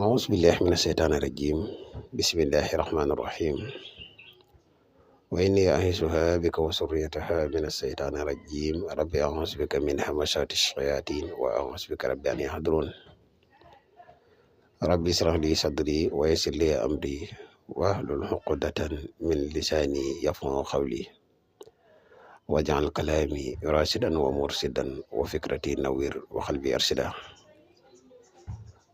أعوذ بالله من الشيطان الرجيم بسم الله الرحمن الرحيم وإني أعيذها بك وذريتها من الشيطان الرجيم ربي أعوذ بك من همزات الشياطين وأعوذ بك ربي أن يحضرون ربي اشرح لي صدري ويسر لي أمري واحلل عقدة من لساني يفقهوا قولي واجعل كلامي راشدا ومرشدا وفكرتي نوير وقلبي أرشدا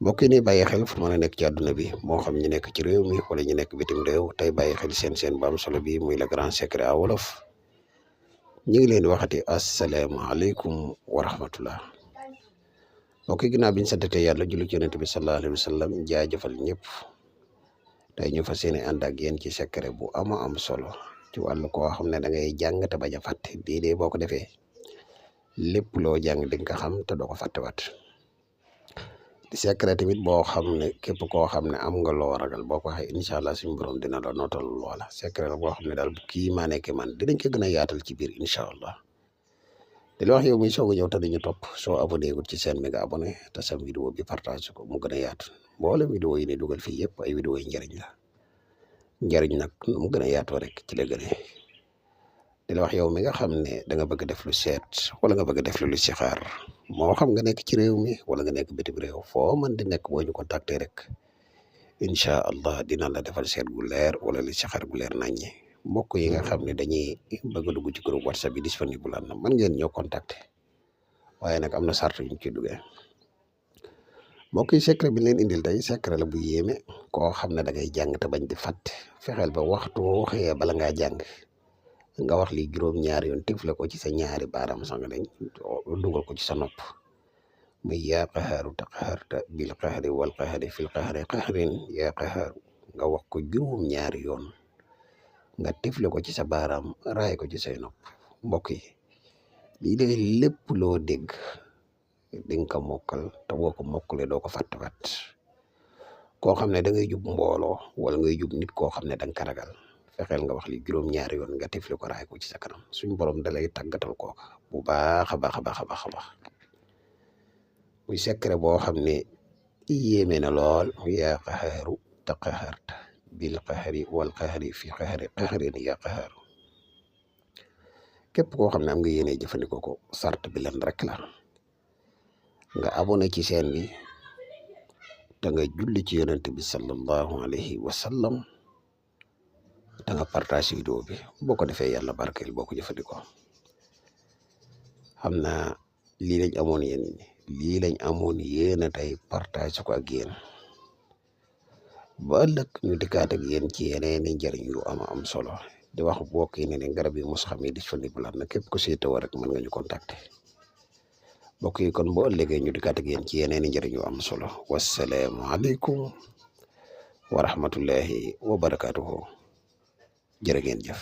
mbokk yi ni bàyyi xel fu mën a nekk ci àdduna bi moo xam ñu nekk ci réew mi wala ñu nekk bitim réew tey bàyyi xel seen bu am solo bi muy le grand secret à wolof ñu ngi leen di waxati asalaamaaleykum wa rahmatullah mbokk yi ginnaaw bi ñu santatee yàlla julli ci yonent bi sallallahu alayhi wa sallam jaajëfal ñëpp tey ñu fas yéene ànd ak yéen ci secret bu am solo ci wàllu koo xam ne da ngay jàng te bañ a fàtte bii de boo ko defee lépp loo jàng di nga xam te doo ko fàttewaat di secret tamit boo xam ne képp koo xam ne am nga loo ragal boo ko waxee incha allah suñu borom dina la nootal loola secret la boo xam ne daal kii maa nekk man dinañ ko gën a yaatal ci biir incha allah di la wax yow muy soog a ñëw te dañu topp soo abonné gul ci seen mi nga abonné te sam vidéo bi partage ko mu gën a yaatu mboolem vidéo yi ne dugal fii yëpp ay vidéo yi njëriñ la njëriñ nag mu gën a yaatoo rek ci la gënee di la wax yow mi nga xam ne da nga bëgg def lu seet wala nga bëgg def lu listixaar moo xam nga nekk ci réew mi wala nga nekk bitim réew foo mën di nekk boo ñu contacté rek incha allah dina la defal seet gu leer wala listixaar gu leer naññi mbokk yi nga xam ne dañuy bëgg a dugg ci groupe whatsapp bi disponible na mën ngeen ñoo contacté waaye nag am na sart ñu ci duggee mbokk yi secret bi leen indil tey secret la bu yéeme koo xam ne da ngay jàng te bañ di fàtte fexeel ba waxtu woo xëyee bala ngaa jàng nga wax li juróom-ñaari yoon tifle ko ci sa ñaari baaraam sang dañ dugal ko ci sa nopp muy yaa qaxaaru taqaharta bil qaxari wal qaxari fil qaxari qaxarin yaa qaxaaru nga wax ko juróom-ñaari yoon nga tifle ko ci sa baaraam raay ko ci say nopp mbokk yi lii de lépp loo dégg di nga ko mokkal te boo ko mokkalee doo ko fàttewaat koo xam ne da ngay jub mbooloo wala ngay jub nit koo xam ne da nga ko ragal fexeel nga wax li juróom-ñaari yoon nga tifli ko raay ko ci sa kanam suñu borom da lay tàggatal kooka bu baax a baax a baax a baax a baax muy secret boo xam ne yéeme na lool yaa qaxaaru taqaharta bil qaxari wal qaxari fi qaxari qaxarin yaa qaxaaru képp koo xam ne am nga yéene jëfandikoo ko sart bi leen rek la nga abonné ci chaîne bi da nga julli ci yonent bi sallallahu alayhi wa sallam da nga partage vidéo bi boo ko defee yàlla barkeel boo ko jëfandikoo xam naa lii lañ amoon yéen tey partage ko ak yéen ba ëllëg ñu dikkaat ak yéen ci yeneeni njëriñ yu am solo di wax bokk yi ne garab yi mos xam yi disponible na képp ko seetoo rek mën nga ñu contacter bokk yi kon boo ëllëgee ñu dikkaat ak yéen ci yeneeni njëriñ yu am solo wasalaamu aleykum wa rahmatullahi wa barakaatuhu jërë ngeen jëf